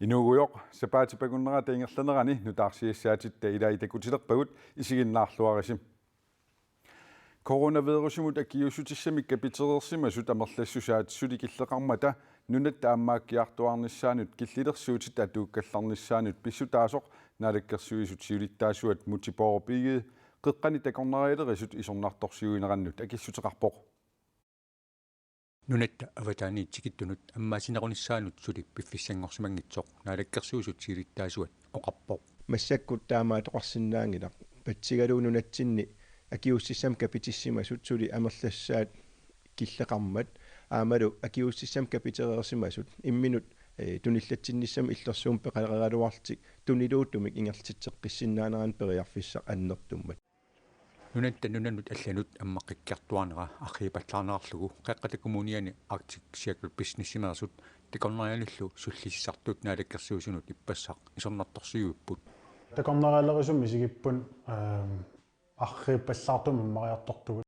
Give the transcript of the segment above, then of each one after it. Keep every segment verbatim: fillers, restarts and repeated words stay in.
Inuugujoq, sapaatip akunnerata ingerlanerani nutaarsiassaatitta ilai takutilerpagut, isiginnaarluarisi. Coronavirusimut akiuussutissamik kapitereersimasut amerlassusaat suli killeqarmata nunatta ammaakkiartuaarnissaanut killilersuutit atuukkallarnissaanut pissutaasoq Naalakkersuisut siulittaasuat Múte Bourup Egede qeqqani takornarialerisut isornartorsiuinerannut akissuteqarpoq. Nunatta avataaniit tikittunut ammaasinerunissaanut suli piffissanngorsimanngitsoq Naalakkersuisut siulittaasuat oqarpoq. Massakkut taamaattoqarsinnaanngilaq. Patsigalugu nunatsinni akiuussutissat kapitissimasut suli amerlassusaat killeqarmat aammalu akiuussutissat kapitereersimasut imminut, eh, tunillatsinnissamut illersuummi peqalereeraluarlutik tuniluuttumik ingerlatitseqqissinnaaneranut periarfissaq annertummat. Nunatta nunanut allanut ammaqqikkiartuaarnera arriippallaarnerarlugu Qeqqata Kommuniani Arctic Circle Businessimeersut takornarianillu sullissisartut Naalakkersuisunut ippassaq isornartorsiuipput. Takornarialerisut misigippugut, ehm, arriippallaartumik ammariartortugut.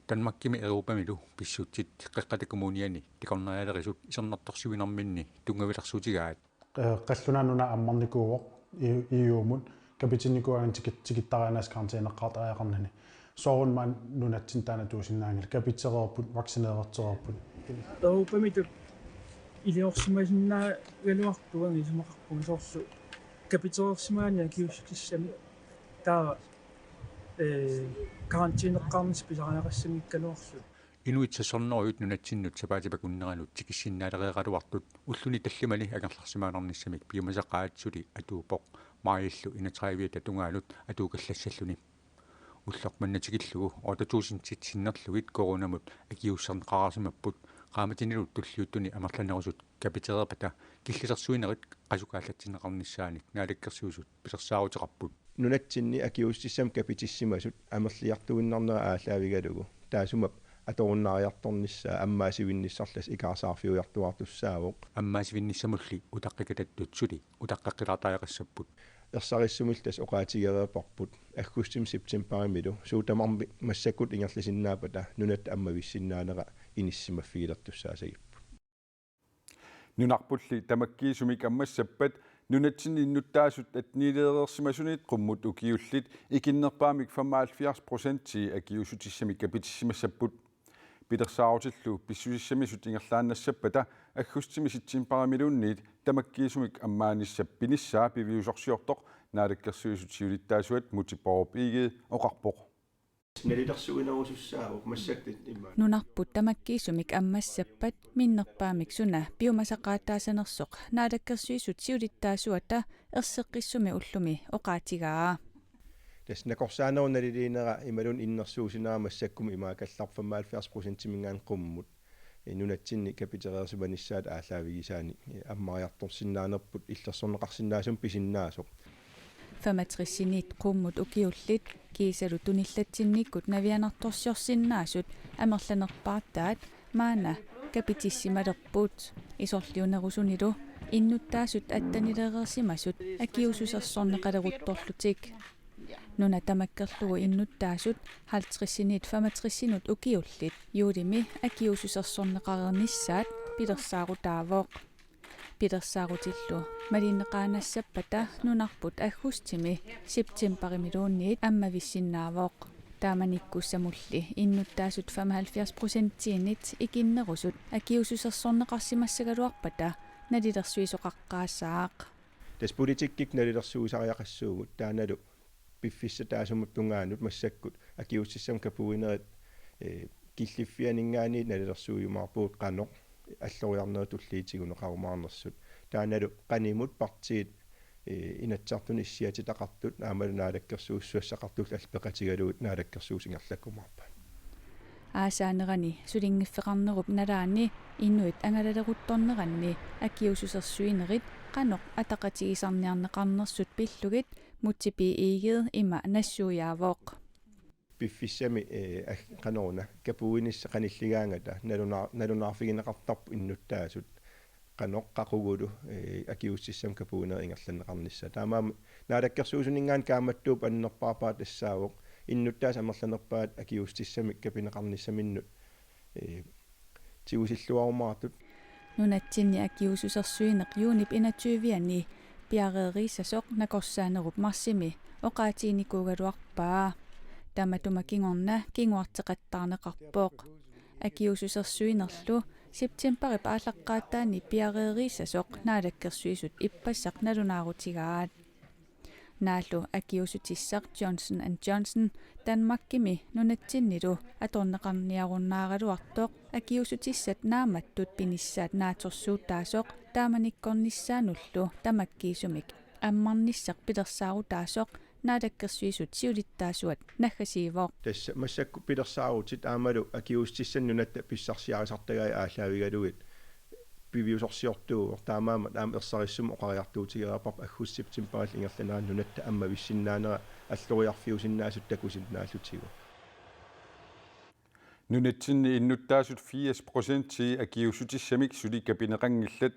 Danmarkimi Europamilu pissutsit Qeqqata Kommuniani takornarialerisut isornartorsiuinerminni tunngavilersuutigaat. Eh, qallunaat nunaat ammarnikuuvoq E U-mut, kapitinnikuugaanni tikit-, tikittariaannassaq karantæneqartariaqarnani. Soorunami nunatsinni taanna tuusinnaanngilaq, kapitereerput, vaccineerertereerput. Europamitut iliorsimasinnaagaluartugut isumaqarpunga soorlu kapitereersimagaanni akiuussutissamik taava, eh, karantæneqarnissaq pisariaqassanngikkaluarlugu. Inuit seks hundrede nunatsinnut sapaatip akunneranut tikissinnaaleriaraluartut ulluni tallimani angerlarsimaannarnissamik piumasaqaat suli atuuppoq, maajillu enogtredive tungaanut atuukallassalluni. Ulloq manna tikillugu otte tusindit sinnerlugit coronamut akiuusserneqareersimapput, qaammatinilu tulliuttuni amerlanerusut kapitereerpata killilersuinerit qasukaallatsinneqarnissaanik Naalakkersuisut pilersaaruteqarput. Nunatsinni akiuussutissat kapitissimasut amerliartuinnarnerat aallaavigalugu taassuma atorunnariartornissaa ammaasivinnissarlu tassa ikaarsaarfiujartuaartussaavoq. Ammaasivinnissamulli utaqqikatattut suli utaqqeqqilaartariaqassapput. Ersarissumillu tassa oqaatigereerparput aggustimi septembarimilu suut tamarmik massakkut ingerlasinnaappata nunatta ammavissinnaanera inissisimaffigilertussaasagipput. Nunarpulli tamakkiisumik ammassappat nunatsinni innuttaasut attenileereersimasunit qummut ukiullit ikinnerpaamik femoghalvfjerds procentii akiuussutissamik kapitissimassapput. Pilersaarutillu pissusissamisut ingerlaannassappata aggustimi septembarimiluunniit tamakkiisumik ammaanissap pinissaa piviusorsiortoq Naalakkersuisut siulittaasuat Múte Bourup Egede oqarpoq. Nalilersuinerusussaavoq massakkut immaqa. Nunarput tamakkiisumik ammassappat minnerpaamik suna piumasaqaataasanersoq Naalakkersuisut siulittaasuata erseqqissumi ullumi oqaatigaa. Tassa nakorsaanerup naliliinera imaluunniit innersuussinera massakkut imaakkallarpoq femoghalvfjerds procentiminngaanniit qummut. Nunatsinni kapitereersimanissaat aallaavigisaanik ammariartorsinnaanerput illersorneqarsinnaasumik pisinnaasoq. Femogtressinit qummut ukiullit kiisalu tunillatsinnikkut navianartorsiorsinnaasut amerlanerpaartaat maanna kapitissimalerput. Isorliunerusunilu innuttaasut attenileereersimasut akiuussusersorneqaleruttorlutik. Nuna tamakkerlugu innuttaasut halvtredsinit femogtressinut ukiullit juulimi akiuussusersorneqareernissaat pilersaarutaavoq. Pilersaarutillu malinneqaannassappata nunarput aggustimi septembarimiluunniit ammavissinnaavoq. Taamanikkussamulli innuttaasut femoghalvfjerds procentiinit ikinnerusut akiuussusersorneqarsimassagaluarpata nalilersuisoqaqqaassaaq. Tassa politikkikkut nalilersuisariaqassuugut, taannalu piffissap taassuma tungaanut massakkut akiuussutissamik kapuinerit, eh, killiffianinngaanniit nalilersuiumaarpugut qanoq alloriarnerit tulliuttut tiguneqarumaarnersut. Taannalu qanimut partiit, eh, Inatsisartuni issiatitaqartut aammalu Naalakkersuisut susassaqartullu allat peqatigalugit Naalakkersuisut ingerlakkumaarpaat. Aasaanerani sulinngiffeqarnerup nalaani inuit angalaleruttorneranni akiuussusersuinerit qanoq ataqatigiisarniarneqarnersut pillugit Múte B. Egede ima nassuiaavoq. Piffissami, eh, ag-, qanoruna, kapuinissaq qanilligaangata naluna-, nalunaarfigineqartarput innuttaasut qanoq qaqugulu, eh, akiuussutissamik kapuinerit ingerlanneqarnissaat. Taamaammat Naalakkersuisuninngaanniit kaammattuupput annerpaarpaat tassaavoq innuttaasut amerlanerpaat akiuussutissamik kapineqarnissaminnut, eh, tigusilluarumaartut. Nunatsinni akiuussusersuineq juunip enogtyve-ani piareeriissasoq nakorsaanerup marsimi oqaatiginikuugaluarpaa. Tamatuma kingorna kinguarteqattaarneqarpoq. Akiuussusersuinerlu septembarip aallaqqaataani piareeriissasoq Naalakkersuisut ippassaq nalunaarutigaat. Naallu akiuussutissaq Johnson and Johnson Danmarkimi nunatsinnilu atorneqarniarunnaaraluartoq akiuussutissat naammattut pinissaat naatsorsuutaasoq taamanikkornissaanullu tamakkiisumik ammarnissaq pilersaarutaasoq Naalakkersuisut siulittaasuat naggasiivoq. Tassa massakkut pilersaarutit aammalu akiuussutissanik nunatta pissarsiarisartagaat aallaavigalugit piviusorsiortuuvoq, taamaammat aamma ersarissumik oqariartuutigereerparput aggustip septembarip ingerlanerani nunatta ammavissinnaanera alloriarfiusinnaasutut takusinnaallutigu. Nunatsinni innuttaasut firs procentii akiuussutissamik suli kapineqanngillat.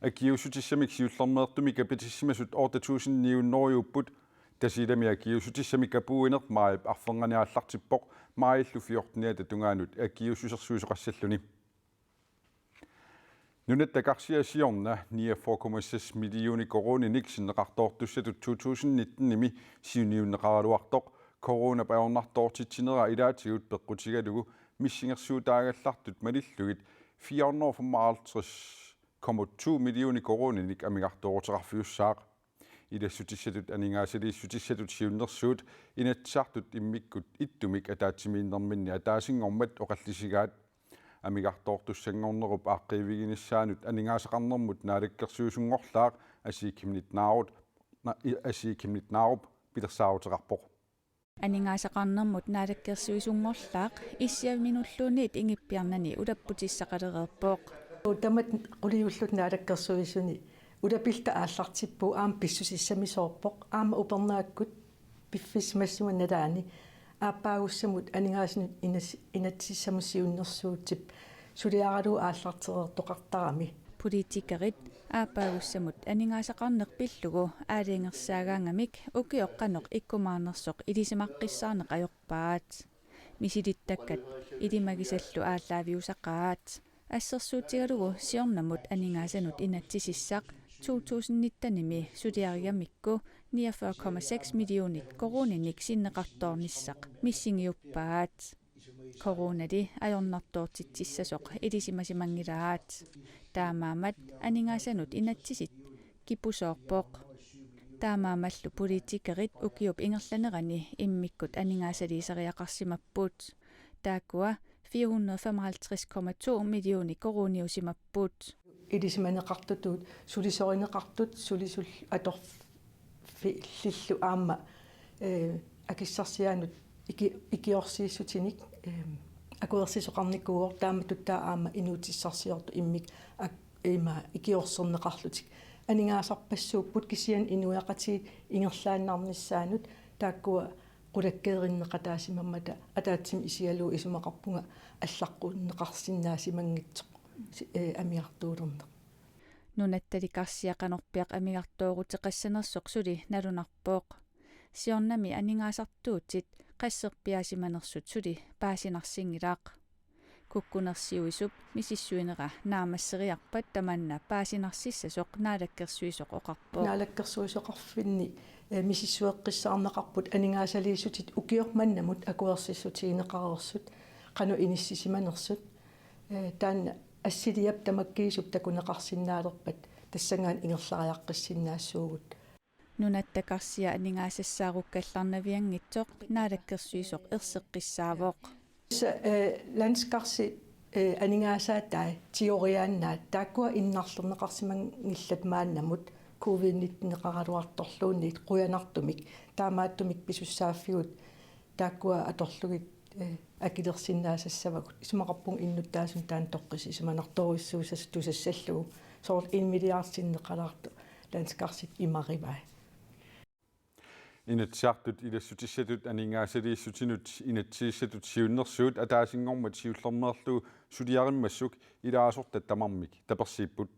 Akiuussutissamik siullermeertumik kapitissimasut otte tusind ni hundrede-upput. Tasiilami akiuussutissamik kapuuineq maajip arfernganni aallartippoq, maajillu fjorteniata tungaanut akiuussusersuisoqassalluni. Nunatta karsia siorna niogfyrre komma seks millioner koruuninik sinneqartoortussatut to tusind nitten-imi siunniunneqaraluartoq, coronap ajornartoortitsinera ilaatigut peqqutigalugu missingersuutaagallartut malillugit fire hundrede og femoghalvtreds komma to millioner koruuninik amigartooruteqarfiussaaq. Ilassutissatut aningaasaliissutissatut siunnersuut Inatsisartut immikkut ittumik ataatsimiinnerminni ataasinngormat oqallisigaat. Amigartoortussanngornerup aaqqiiviginissaanut aningaasaqarnermut naalakkersuisunngorlaaq Asii Chemnitz Narup, na-, i-, Asii Chemnitz Narup pilersaaruteqarpoq. Aningaasaqarnermut naalakkersuisunngorlaaq issiaminulluunniit ingippiarnani ulapputissaqalereerpoq. Tamat quliullutik naalakkersuisuni ulapilluta aallartippugut, aamma pissusissamisoorpoq, aamma upernaakkut piffissaq massakkut nalaani aappaagussamut aningaasanut inas-, inatsisissamut siunnersuutip suliaralugu aallartereertoqartarami. Politikerit aappaagussamut aningaasaqarneq pillugu aalajangersaagaangamik ukioq qanoq ikkumaarnersoq ilisimaqqissaarneq ajorpaat. Misilittakkat ilimagisallu aallaaviusaqaat. Assersuutigalugu siornamut aningaasanut inatsisissaq to tusind nitten-imi suliarigamikku niogfyrre komma seks millioner koruuninik sinneqartoornissaq missingiuppaat. Coronali ajornartoortitsissasoq ilisimasimanngilaat. Taamaammat aningaasanut inatsisit kipusoorpoq. Taamaammallu politikerit ukiup ingerlanerani immikkut aningaasaliisariaqarsimapput. Taakkua fire hundrede femoghalvtreds komma to millioner koruuniusimapput. Ilisimaneqartutut, sulisorineqartut, sulisullu atorfillillu aamma, eh, akissarsiaanut iki-, ikiorsiissutinik, eh, akuersisoqarnikuuvoq, taamatut taava aamma inuutissarsiortut immikkut ak-, ima ikiorserneqarlutik aningaasarpassuupput, kisianni inuiaqatigiit ingerlaannarnissaannut taakkua qulakkeerinneqataasimammata ataatsimut isigalugu isumaqarpunga allaqquunneqarsinnaasimanngitsoq si-, eh, amigartuulerneq. Nunattali karsia qanorpiaq amigartooruteqassanersoq suli nalunarpoq. Siornami aningaasartuutit qasserpiaasimanersut suli paasinarsinngilaq. Kukkunersiuisup misissuinera naammasseriarpat tamanna paasinarsissasoq naalakkersuisoq oqarpoq. Naalakkersuisoqarfinni, eh, misissueqqissaarneqarput aningaasaliissutit ukioq mannamut akuersissutigineqareersut, qanoq inissisimanersut. Eh, taanna assiliap tamakkiisup takuneqarsinnaalerpat tassanngaanniit ingerlariaqqissinnaassuugut. Nunatta karsia aningaasassaarukallarnavianngitsoq naalakkersuisoq erseqqissaavoq. Tassa, eh, landskarsi, eh, aningaasaatai tigoriaannaat taakkua innarlerneqarsimanngillat maannamut covid nitten-eqaraluartorluunniit qujanartumik, taamaattumik pisussaaffigut taakkua atorlugit, eh, akilersinnaasassavagut. Isumaqarpunga innuttaasunut taanna toqqissisimanertorujussuussassat tusassallugu. Soorlu en milliard sinneqalaartoq landskarsit imarivai. Inatsisartut ilassutissatut aningaasaliissutinut inatsisissatut siunnersuut ataasinngormat siullermeerlugu suliarimmassuk ilaasortat tamarmik tapersiipput.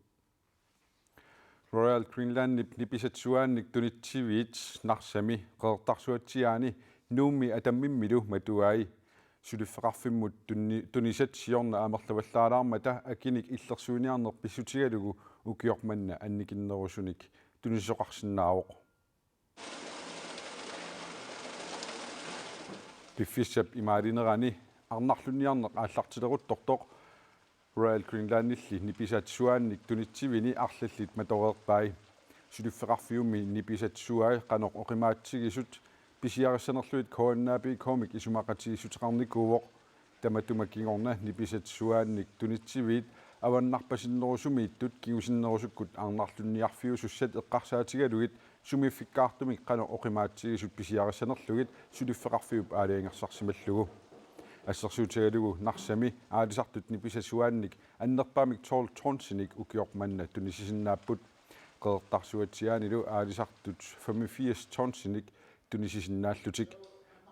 Royal Greenlandip nipisatsuaannik tunitsiviit Narsami, Qeqertarsuatsiaani, Nuummi Atammimmilu matuai Suliffeqarfimmut tunni-, tunisat siorna amerlavallaalaarmata akinik illersuiniarneq pissutigalugu ukioq manna annikinnerusunik tunisisoqarsinnaavoq. Piffissap imaalinerani arnarlunniarneq aallartileruttortoq Royal Greenlandilli nipisat suaannik tunitsivini arlallit matoreerpai. Suliffeqarfiummi nipisat suaat qanoq oqimaatsigisut pisiarissanerlugit K N A P K-mik isumaqatigiissuteqarnikuuvoq. Tamatuma kingorna nipisat suaannik tunitsiviit avannarpasinnerusumiittut kingusinnerusukkut arnarlunniarfiusussat eqqarsaatigalugit sumiiffikkaartumik qanoq oqimaatsigisut pisiarissanerlugit suliffeqarfiup aalajangersarsimallugu. Assersuutigalugu Narsami aalisartut nipisat suaannik annerpaamik tolv tonsinik ukioq manna tunisisinnaapput. Qeqertarsuatsiaanilu aalisartut femogfirs tonsinik tunisisinnaallutik.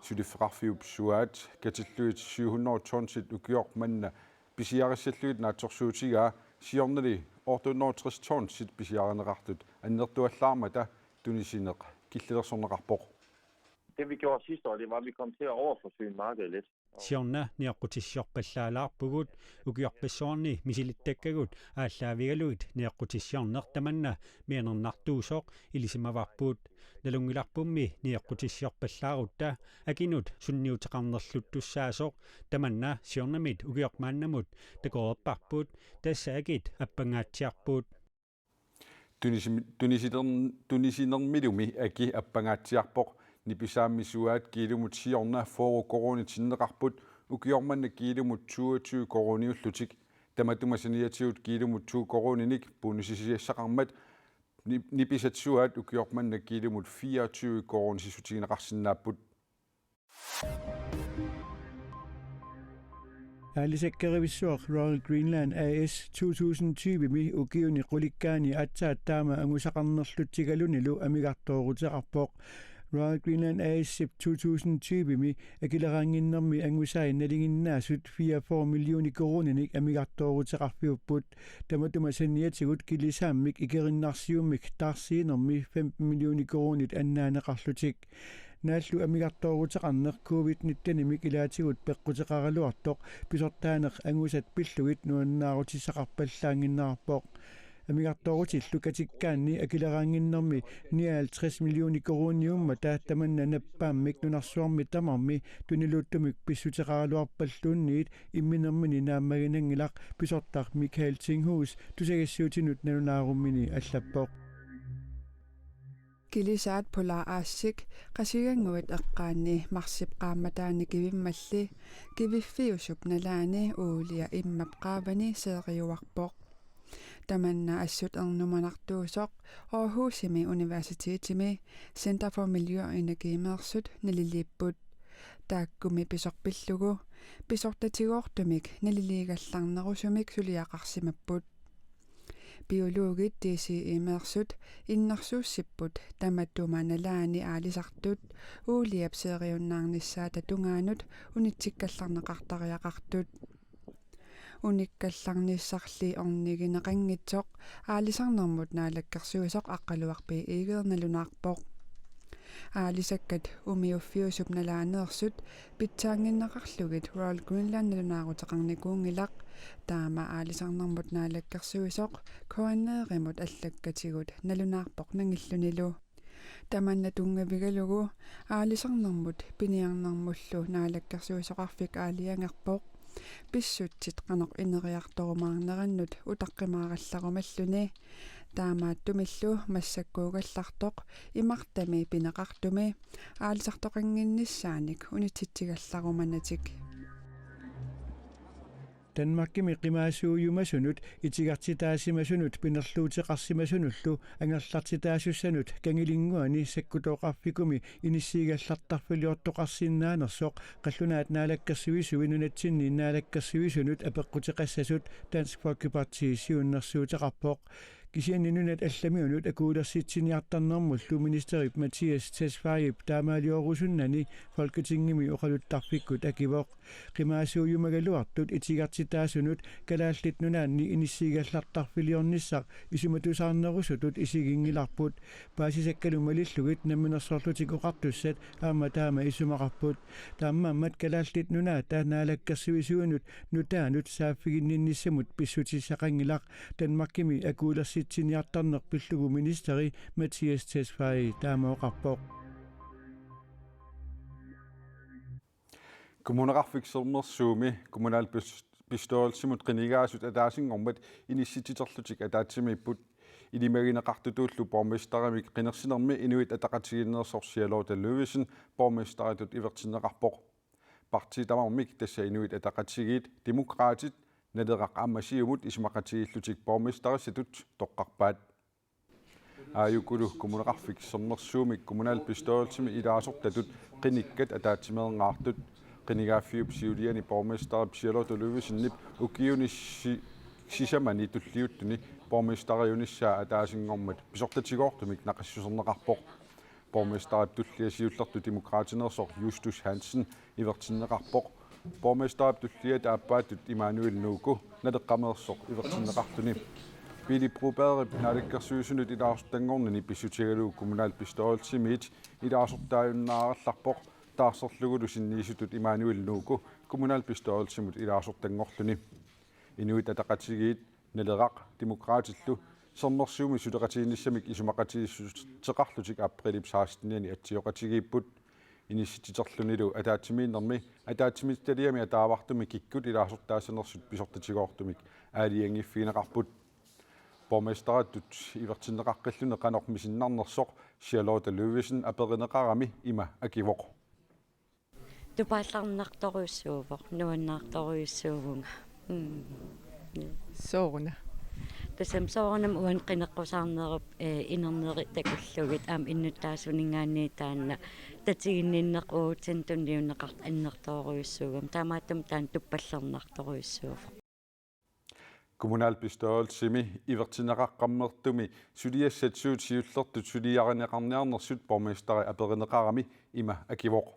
Suliffeqarfiup suaat katillugit syv hundrede tonsit ukioq manna pisiarissallugit naatsorsuutigaa siornali otte hundrede tres tonsit pisiarineqartut annertuallaarmata tunisineq killilersorneqarpoq. Det vi gjorde sidste år, det var, at vi kom til at overforsyne markedet lidt. Siorna nioqqutissiorpallaalaarpugut, ukiorpassuarni misilittakkagut aallaavigalugit nioqqutissiorneq tamanna mianernartuusoq ilisimavarput. Nalunngilarpummi nioqqutissiorpallaarutta akinut sunniuteqarnerluttussaasoq tamanna siornamit ukioq maannamut takoreerparput, tassa akit appangaatsiarput. Tunisi-, tunisiner-, tunisinermilumi aki appangaatsiarpoq. Nipisaammi suaat kiilumut siorna fyrre koruunit sinneqarput, ukioq manna kiilumut toogtyve koruuniullutik. Tamatuma saniatigut kiilumut to koruuninik bonusisiassaqarmat ni-, nipisat suaat ukioq manna kiilumut fireogtyve koruunisissutigineqarsinnaapput. Aalisakkerevissuaq Royal Greenland A/S to tusind tyve-mi ukiuni qulikkaani aatsaat taama angusaqarnerlutsigalunilu amigartooruteqarpoq. Royal Greenland A/S-ip to tusind tyve-mi akileraannginnermi angusai nalinginnaasut fireogfyrre millioner koruuninik amigartooruteqarfiupput. Tamatuma saniatigut kilisaammik ikerinnarsiummik taarsiinermi femten millioner koruunit annaaneqarlutik. Naallu amigartooruteqarneq covid nitten-imik ilaatigut peqquteqaraluartoq pisortaaneq angusat pillugit nuannaarutissaqarpallaannginnerarpoq. Amigartoorutillu katikkaanni akileraannginnermi nioghalvtreds millioner koruuniummata tamanna nappaammik nunarsuarmi tamarmi tuniluuttumik pissuteqaraluarpalluunniit imminermini naammaginanngilaq, pisortaq Michael Tinghus tusagassiuutinut nalunaarummini allappoq. Kilisaat Polar Arctic Qasigiannguit eqqaanni marsip qaammataani kivimmalli kiviffiusup nalaani uulia immap qaavani seeriuarpoq. Tamanna assut ernumanartuusoq Aarhusimi universitetimi Center for Miljø og Energimeersut naliliipput. Taakkumi pisoq pillugu pisortatigoortumik naliliigallarnerusumik suliaqarsimapput. Biologit D C E-meersut innersuussipput tamatuma nalaani aalisartut uuliap seeriunnaarnissaata tungaanut unitsikkallarneqartariaqartut. Unikkallarnissarli ornigineqanngitsoq Aalisarnermut Naalakkersuisoq Aqqaluaq B. Egede nalunaarpoq. Aalisakkat umiuffiusup nalaaneersut pitsaannginneqarlugit Royal Greenland nalunaaruteqarnikuunngilaq, taama Aalisarnermut Naalakkersuisoq K N R-imut allakkatigut nalunaarpoq nangillunilu. Tamanna tunngavigalugu Aalisarnermut piniarnermullu Naalakkersuisoqarfik aalajangerpoq pissutsit qanoq ineriartorumaarnerannut utaqqimaarallarumalluni. Taamaattumillu massakkuugallartoq imartami pineqartumi aalisartoqannginnissaanik unitsitsigallarumanatik. Danmarkimi qimaasuujumasunut itigartitaasimasunut pinerluuteqarsimasunullu angerlartitaasussanut Kangilinnguani sakkutooqarfikumi inissiigallartarfiliortoqarsinnaanersoq qallunaat naalakkersuisui nunatsinni naalakkersuisunut apeqquteqassasut Dansk Folkeparti siunnersuuteqarpoq. Kisianni nunat allamiunut akuulersitsiniartarnermullu ministerip Mattias Tesfayep taamaaliorusunnani Folketingimi oqaluttarfikkut akivoq. Qimaasuujumagaluartut itigartitaasunut Kalaallit Nunaanni inissiigallartarfiliornissaq isumatusaarnerusutut isiginngilarput. Paasisakkalu malillugit Namminersorlutik Oqartussat aamma taama isumaqarput. Taamaammat Kalaallit Nunaata Naalakkersuisuinut nutaanut saaffiginninnissamut pissutissaqanngilaq, Danmarkimi akuulersitsiniartarneq pillugu ministeri Mattias Tesfaye taama oqarpoq. Kommuneqarfik Sermersuumi kommunalbestyrelsimut qinigaasut ataasinngormat inissitsiterlutik ataatsimiipput. Ilimagineqartutullu borgmesterimik qinersinermi Inuit Ataqatigiinneersoq Charlotte Ludvigsen borgmesteritut ivertinneqarpoq. Partiit tamarmik, tassa Inuit Ataqatigiit, Demokraatit, Naleraq aamma Siumut, isumaqatigiillutik borgmesterissatut toqqarpaat. Aajukulu Kommuneqarfik Sermersuumi kommunalbestyrelsimi ilaasortatut qinikkat ataatsimeerngaartut. Qinigaaffiup siuliani borgmesterip Charlotte Ludvigsenip ukiuni si-, sisamani tulliuttuni borgmesteriunissaa ataasinngormat pisortatigoortumik naqissuserneqarpoq. Borgmesterip tullia siullertut Demokraatineersoq Justus Hansen ivertinneqarpoq. Borgmesterip tulliata aappaattut Immanuel Nuuku Naleqqameersoq ivertinneqarluni. Pele Brobergip Naalakkersuisunut ilaasortanngornini pissutigalugu kommunalbestyrelsimiit ilaasortaajunnaarallarpoq, taarserlugulu sinniisutut Immanuel Nuuku kommunalbestyrelsimut ilaasortanngorluni. Inuit Ataqatigiit, Naleraq, Demokraatillu Sermersuumi suleqatigiinnissamik isumaqatigiissuteqarlutik aprilip sekstenianni atsioqatigiipput. Inissitsiterlunilu ataatsimiinnermi ataatsimiititaliami ataavartumi kikkut ilaasortaassanersut pisortatigoortumik aalajangiiffigineqarput. Borgmesteritut ivertinneqaqqilluni qanoq misinnarnersoq Charlotte Ludvigsen aperineqarami ima akivoq. Tupaallarnartorujussuuvoq, nuannaartorujussuuvunga. Mm. Sooruna? Tassami soorunami uani qineqqusaarnerup, eh, inerneri takullugit aamma innuttaasuninngaanniit taanna tatiginninneq uatsinnut tunniunneqartoq annertoorujussuugami. Taamaattumik taanna tuppallernartorujussuuvoq. Kommunalbestyrelsimi ivertinneqaqqammertumi suliassat suut siullertut suliarineqarniarnersut borgmesteri aperineqarami ima akivoq.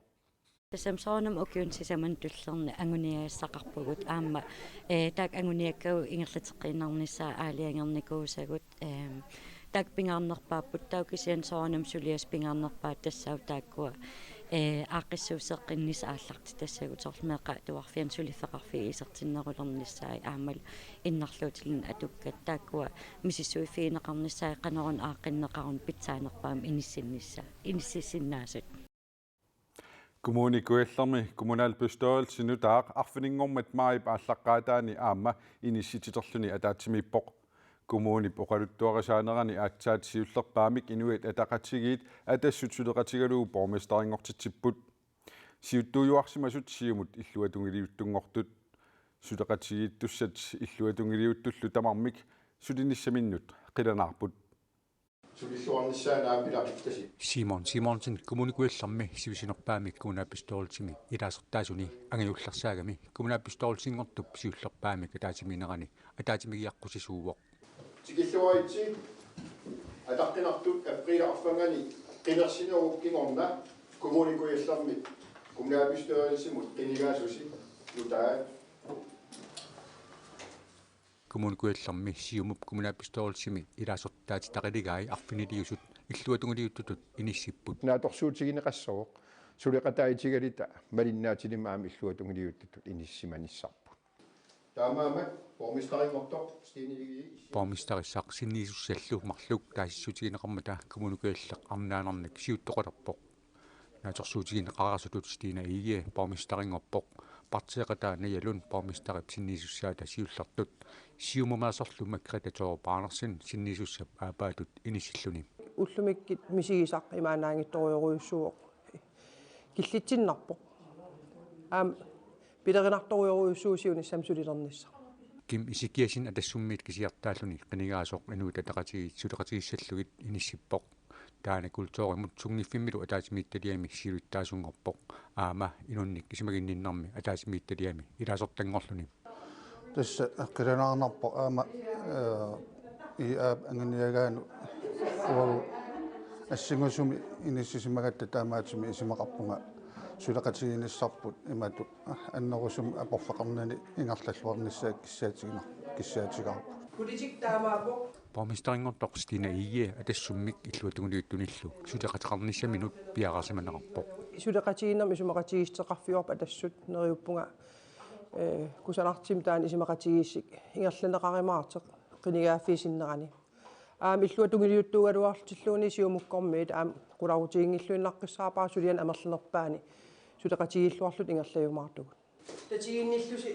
Tassami soorunami ukiuni sisamani tullerni anguniagassaqarpugut aamma, eh, taakku anguniakkagut ingerlateqqiinnarnissaat aalajangernikuusagut, ehm, taakku pingaarnerpaapput, taava kisianni soorunami suliassat pingaarnerpaat tassaavoq taakkua, eh, aaqqissuusseqqinnissaq aallartitassagut, soorlu meeqqat atuarfianni suliffeqarfiit isertinnerulernissaat aammalu innarluutilinnut atukkat, taakkua misissuiffigineqarnissaat qanoruna aaqqinneqaruni pitsaanerpaamik inissinnissaa-, inissisinnaasut. Kommune Kujallermi kommunalbestyrelsi nutaaq arfininngormat maajip aallaqqaataani aamma inissitsiterluni ataatsimiippoq. Kommunip oqaluttuarisaanerani aatsaat siullerpaamik Inuit Ataqatigiit Atassut suleqatigalugu borgmesterinngortitsipput. Siuttuujuarsimasut Siumut illuatungiliuttunngortut. Suleqatigiittussat illuatungiliuttullu tamarmik sulinissaminnut qilanaarput. Sukilluarnissaa naamik ilaquttasi. Simon Simonsen Kommune Kujallermi sivisunerpaamik kommunalbestyrelsimi ilaasortaasuni angajullersaagami kommunalbestyrelsinngortup siullerpaamik ataatsimiinnerani ataatsimiigiaqqusisuuvoq. Tikilluaritsi, ataqqinartut april arfangani qinersinerup kingorna Kommune Kujallermi kommunalbestyrelsimut qinigaasusi nutaat. Kommune Kujallermi Siumup kommunalbestyrelsimi ilaasortaatitaqiligai arfiniliusut illuatungiliuttutut inissipput. Naatsorsuutigineqassooq suleqataatigalita malinnaatilimmik aamma illuatungiliuttutut inissisimanissarput. Taamaammat borgmesterinngortoq Stine Egede. Borgmesterissaq sinniisussallu marluk taasissutigineqarmata Kommune Kujalleq arnaanarnik siuttoqalerpoq. Naatsorsuutigineqareersutut Stine Egede borgmesterinngorpoq. Partiiqataa Naja Lund borgmesterip sinniisussaata siullertut. Siumumeersorlu Margrethe Thorup Andersen sinniisussap aappaattut inissilluni. Ullumikkut misigisaq imaannaanngitsorujorujussuuvoq. Killitsinnarpoq. Aamma pilerinartorujorujussuuvoq siunissami sulilernissaq. Kim Ezekiassen Atassummiit kisiartaalluni qinigaasoq Inuit Ataqatigiit suleqatigissallugit inissippoq. Taanna kulturimut sunngiffimmilu ataatsimiititaliami siulittaasunngorpoq. Aamma inunnik isumaginninnermi ataatsimiititaliami ilaasortanngorluni. Tassa qilanaarnarpoq aamma, eh, I A-p anguniagaanut uagut assingusumik inissisimagatta taamaattumik isumaqarpunga suleqatigiinnissarput imatut annerusumik aporfeqarnani ingerlalluarnissaa kissaatiginar-, kissaatigaarput. Politik taamaappoq. Borgmesterinngortoq Stine Egede Atassummik illuatungiliuttunillu suleqateqarnissaminut piareersimaneqarpoq. Suleqatigiinnermi isumaqatigiissuteqarfigaarput Atassut, neriuppunga, eh, kusanartumik taanna isumaqatigiissut ingerlanneqarumaartoq qinigaaffiup sinnerani. Aamma illuatungiliuttuugaluarlutilluunniit Siumukkormiit aamma qularutiginngilluinnaqqissaarpara suliani amerlanerpaani suleqatigiilluarluta ingerlajumaartugut. Tatiginnillusi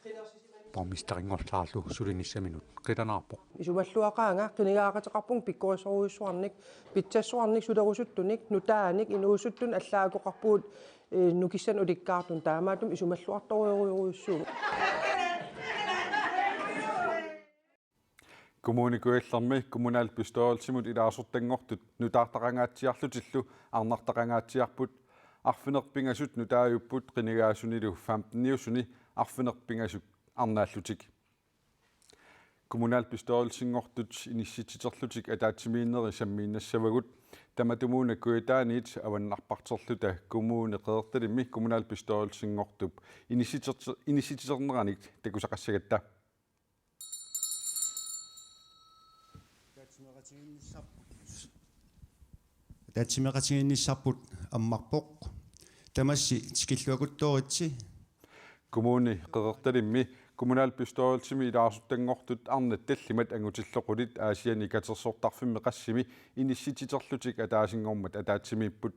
qinersisimanik. Borgmesterinngorlaarlu sulinissaminut qilanaarpoq. Isumalluaqaanga qinigaaqateqarpunga pikkorissorujussuarnik, pitsassuarnik, sulerusuttunik, nutaanik, inuusuttunik allaat akoqarpugut, eh, nukissanik ulikkaartunik, taamaattumik isumalluartorujorujussuuvoq. Kommune Kujallermi kommunalbestyrelsimut ilaasortanngortut nutaartaqangaatsiarlutillu arnartaqangaatsiarput. Arfineq-pingasut nutaajupput qinigaasunillu femteniusuni arfineq-pingasut arnaallutik. Kommunalbestyrelsinngortut inissitsiterlutik ataatsimiinnerit sammiinnassavagut. Tamatumuuna Kujataaniit avannarparterluta Kommune Qeqertalimmi kommunalbestyrelsinngortup inissitser-, inissitsiterneranik takusaqassagatta. Ataatsimeeqatigiinnissarput ammarpoq. Tamassi tikilluakuttooritsi. Kommune Qeqertalimmi kommunalbestyrelsimi ilaasortanngortut arnat tallimat angutilloqulit Aasianni katersortarfimmi qassimi inissitsiterlutik ataasinngormat ataatsimiipput.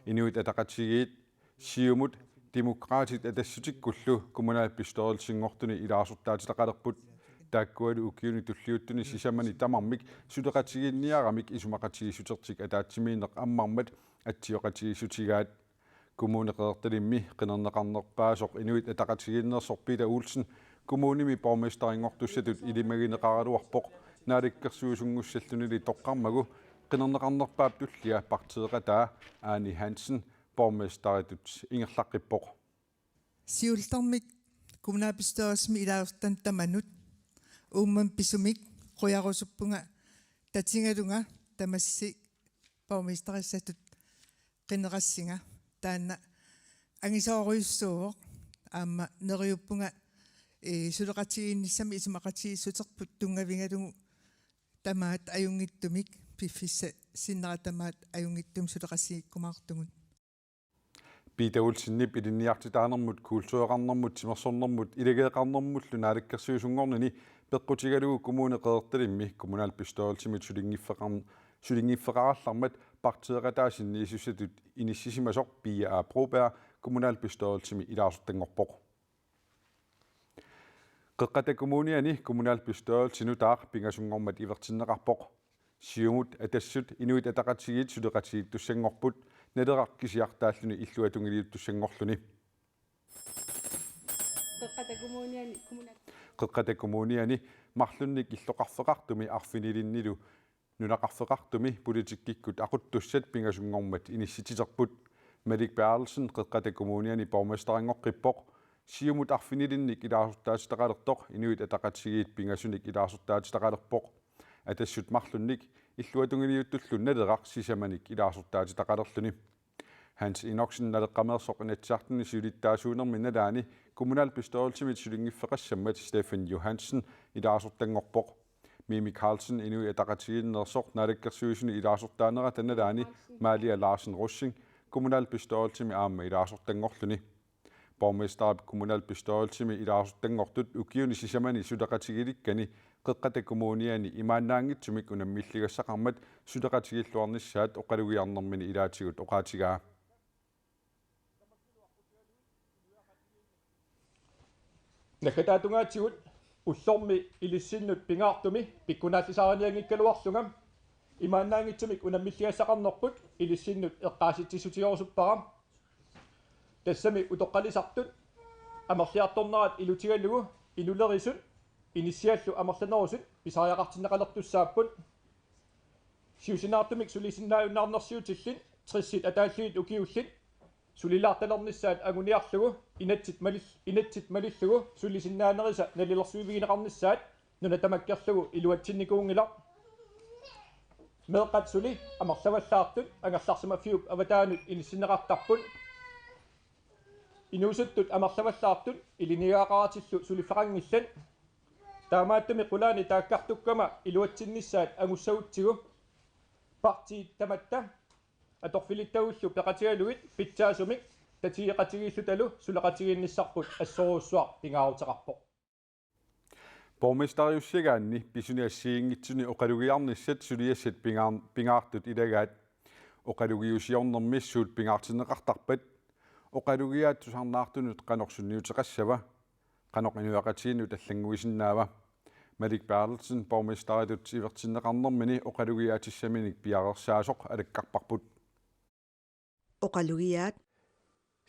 Inuit Ataqatigiit, Siumut, Demokraatit Atassutikkullu kommunalbestyrelsinngortuni ilaasortaatitaqalerput. Taakkualu ukiuni tulliuttuni sisamani tamarmik suleqatigiinniaramik isumaqatigiissutertik ataatsimiinneq ammarmat atsioqatigiissutigaat. Kommune Qeqertalimmi qinerneqarnerpaasoq Inuit Ataqatigiinneersoq Peter Olsen kommunimi borgmesterinngortussatut ilimagineqaraluarpoq, naalakkersuisunngussallutillu toqqarmagu qinerneqarnerpaap tullia partiiqataa Ane Hansen borgmesteritut ingerlaqqippoq. Siullermik kommunalbestyrelsimi ilaasortanut tamanut uummamut pisumik qujarusuppunga tatigalunga tamassi borgmesterissatut qinerassinga. Taanna angisoorujussuuvoq, aamma neriuppunga, ee, suleqatigiinnissamik isumaqatigiissuterput tunngavigalugu tamaat ajunngitsumik, piffissap sinnera tamaat ajunngitsumik suleqatigiikkumaartugut. Peter Olsenip ilinniartitaanermut, kultureqarnermut, timersornermut, ilageeqarnermullu naalakkersuisunngornini peqqutigalugu Kommune Qeqertalimmi kommunalbestyrelsimit sulinngiffeqar-, sulinngiffeqarallarmat partiiqataa sinniisussatut inissisimasoq Pia A. Broberg kommunalbestyrelsimi ilaasortanngorpoq. Qeqqata Kommuniani kommunalbestyrelsi nutaaq pingasunngormat ivertinneqarpoq. Siumut, Atassut, Inuit Ataqatigiit suleqatigiittussanngorput, Naleraq kisiartaalluni illuatungiliuttussanngorluni. Qeqqata Kommuniani kommunal- Qeqqata Kommuniani marlunnik illoqarfeqartumi arfinilinnilu nunaqarfeqartumi politikkikkut aquttussat pingasunngormat inissitsiterput. Malik Berthelsen Qeqqata Kommuniani borgmesterinngorput. Siumut arfinilinnik ilaasortaatitaqalertoq Inuit Ataqatigiit pingasunik ilaasortaatitaqalerpoq. Atassut marlunnik illuatungiliuttullu Naleraq sisamanik ilaasortaatitaqalerluni. Hans Enoksen Naleqqameersoq Inatsisartuni siulittaasuunermi nalaani kommunalbestyrelsimit sulinngiffeqassammat Steffen Johansen ilaasortanngorpoq. Mimi Karlsen Inuit Ataqatigiinneersoq naalakkersuisuni ilaasortaanerata nalaani Malia Larsen Rosing kommunalbestyrelsimi aamma ilaasortanngorluni. Borgmesterip kommunalbestyrelsimi ilaasortanngortut ukiuni sisamani suleqatigilikkani Qeqqata Kommuniani imaannaanngitsumik unammilligassaqarmat suleqatigiilluarnissaat oqalugiarnermini ilaatigut oqaatigaa. Naggataatungaatsigut ullormi ilissinnut pingaartumi pikkunaallisarinianngikkaluarlunga imaannaanngitsumik unammilligassaqarnerput ilissinnut eqqaasitsissutigerusuppara. Tassami utoqqalisartut amerliartornerat ilutigalugu inulerisut inissiallu amerlanerusut pisariaqartinneqalertussaapput. Siusinaartumik sulisinnaajunnaarnersiutillit tressit ataallugit ukiullit sulilaartalernissaat anguniarlugu inatsit malil-, inatsit malillugu sulisinnaanerisa nalilersuivigineqarnissaat nuna tamakkerlugu iluatsinnikuunngilaq. Meeqqat suli amerlavallaartut angerlarsimaffiup avataanut inissinneqartarput. Inuusuttut amerlavallaartut ilinniagaqaratillu suliffeqanngillat. Taamaattumik qulaani taakkartukkama iluatsinnissaat angussagutsigu partiit tamatta atorfilittagullu peqatigalugit pitsaasumik tatigeqatigiillutalu suleqatigiinnissarput assorujussuaq pingaaruteqarpoq. Borgmesteriussiagaanni pisuni assigiinngitsuni oqalugiarnissat suliassat pingaar-, pingaartut ilagaat. Oqalugiusiornermi suut pingaartinneqartarpat? Oqalugiaat tusarnaartunut qanoq sunniuteqassava? Qanoq inuiaqatigiinnut allannguisinnaava? Malik Berthelsen borgmesteritut ivertinneqarnermini oqalugiaatissaminik piareersaasoq alakkarparput. Oqalugiaat.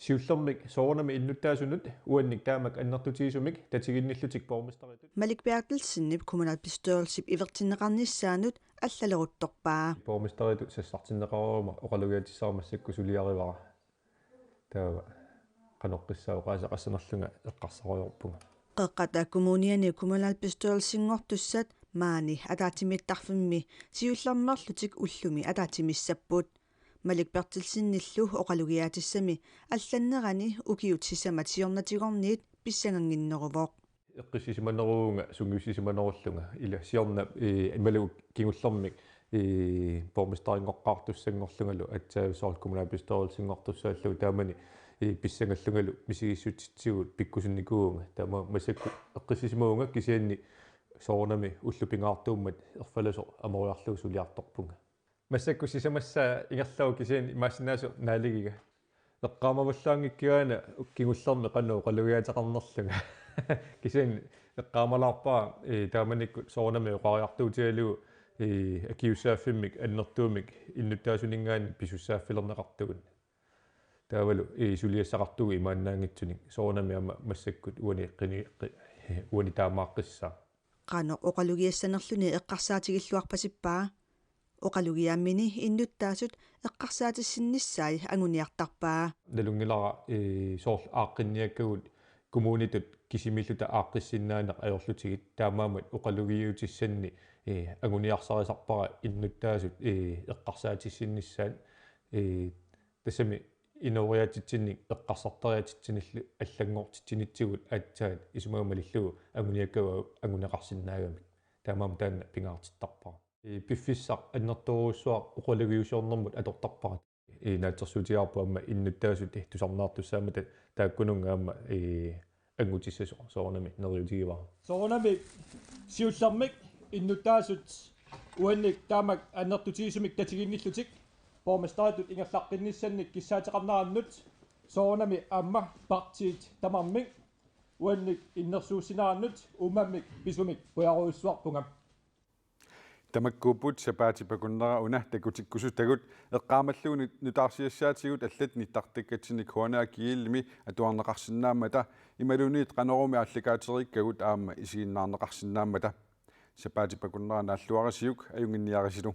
Siullermik soorunami innuttaasunut uannik taamak annertutigisumik tatiginnillutik borgmesteritut. Malik Berthelsenip kommunalbestyrelsip ivertinneqarnissaanut allaleruttorpaa. Borgmesteritut sassartinneqareeruma oqalugiatissara massakkut suliarivara. Taava qanoqqissaa oqaaseqassanerlunga eqqarsarujoorpunga. Qeqqata Kommuniani kommunalbestyrelsinngortussat maani ataatsimiittarfimmi siullermeerlutik ullumi ataatsimissapput. Malik Berthelsenillu oqalugiaatissami allannerani ukiut sisamat siornatigorniit pissangannginneruvoq. Eqqissisimaneruuvunga sungiussisimanerullunga ila siorna imaluunniit kingullermik borgmesterinngortussanngorlungalu aatsaat soorlu kommunalbestyrelsinngortussaallugu taamani pissangallungalu misigissutitsigut pikkusunnikuuvunga. Taama massakkut eqqissisimavunga kisianni soorunami ullut pingaartummat erfalasoq amoriarlugu suliartorpunga. Massakkut sisamassaa ingerlavoq kisianni imaassinnaasoq naaligiga. Eqqaamavallaanngikkiga una kingullermi qanoq oqalugiaateqarnerlunga. Kisianni eqqaamalaarpara taamanikkut soorunami oqariartuutigalugu akisussaaffimmik annertuumik innuttaasuninngaanniit pisussaaffilerneqartugut. Taavalu suliassaqartugut imaannaanngitsunik soorunami aamma massakkut uani qini-, qi-, uani taamaaqqissaaq. Qanoq oqalugiassanerluni eqqarsaatigilluarpasippaa? Oqalugiaammini innuttaasut eqqarsaatissinnissaat anguniartarpaa. Nalunngilara soorlu aaqqinniakkagut kommunitut kisimiilluta aaqqissinnaaneq ajorlutigit taamaammat oqalugiutissanni anguniarsarisarpara innuttaasut eqqarsaatissinnissaat tassami inooriaatitsinnik eqqarsartariaatitsinillu allanngortitsinitsigut aatsaat isumaga malillugu anguniakkagut anguneqarsinnaagamik. Taamaammat taanna pingaartittarpara. Piffissaq annertoorujussuaq oqalugiusiornermut atortarpara. Naatsorsuutigaarput aamma innuttaasut tusarnaartussaammata taakkununnga aamma angutissasoq soorunami neriuutigivara. Soorunami siullermik innuttaasut uannik taamak annertutigisumik tatiginnillutik borgmesteritut ingerlaqqinnissannik kissaateqarnerannut soorunami aamma partiit tamarmik uannik innersuussinerannut uummammik pisumik qujarujussuarpunga. Tamakkuupput sapaatip akunnera una takutikkusutagut eqqaamallugu nutaarsiassaatigut allat nittartakkatsinni K N A K L-imi atuarneqarsinnaammata imaluunniit Qanorooq-mi aallakaatereerikkagut aamma isiginnaarneqarsinnaammata. Sapaatip akunnera naalluarisiuk ajunnginniarisilu.